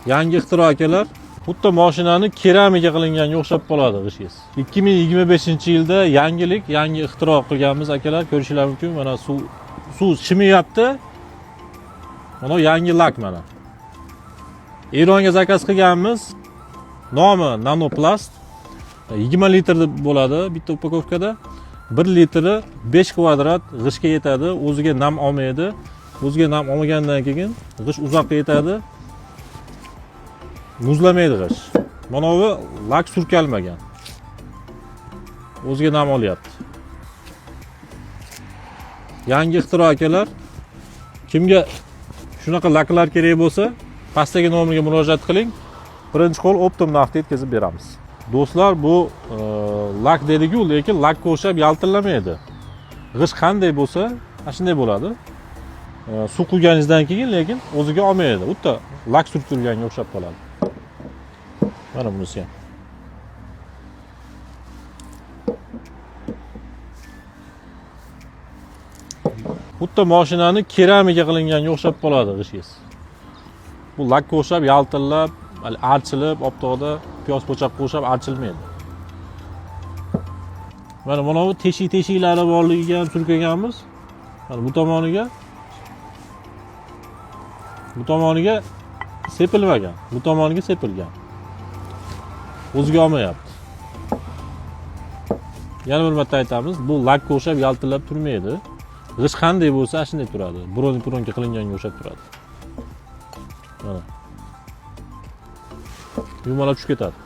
Yangi ixtiro akalar, xuddi mashinani keramika qilinganga o'xshab qoladi g'ishingiz. 2025-yilda yangilik, yangi ixtiro qilganmiz akalar, ko'rishinglar mumkin. Mana suv shimayapti. Mana yangi lak mana. Eronga zakaz qilganmiz. Nomi Nanoplast. 20 litr bo'ladi bitta upakovkada. 1 litri 5 kvadrat g'ishga yetadi, o'ziga nam olmaydi. O'ziga nam olmagandan keyin g'ish uzoqqa yetadi. Muzlamaydi g'ish. Mana bu lak surkalmagan. O'ziga nam olyapti. Yangi ixtiro akalar, kimga shunaqa laklar kerak bo'lsa, pastdagi nomerga murojaat qiling. Birinchi qo'l оптом narxda yetkazib beramiz. Do'stlar, bu lak dediku, lekin lakka o'xshab yaltillamaydi. G'isht qanday bo'lsa, ana shunday bo'ladi. Suv quyganingizdan keyin lekin o'ziga olmaydi. Xuddi lak surtilganga o'xshab qoladi. Mana bunisi ham. Xuddi mashinani keramika qilinganga o'xshab qoladi g'ishingiz. Bu lakka o'xshab yaltillab, hali archilib, oftobda piyoz po'choqqa o'xshab archilmaydi. Mana bu teshik teshiklari borligiga ham surkaganmiz. Mana bu tomoniga sepilmagan, bu tomoniga sepilgan. O'ziga olmayapti. Yana bir marta aytamiz, bu lakka o'xshab yaltillab turmaydi. G'isht qanday bo'lsa, ana shunday turadi. Bronka qilinganga o'xshab turadi. Mana. Yumalab tushib ketadi.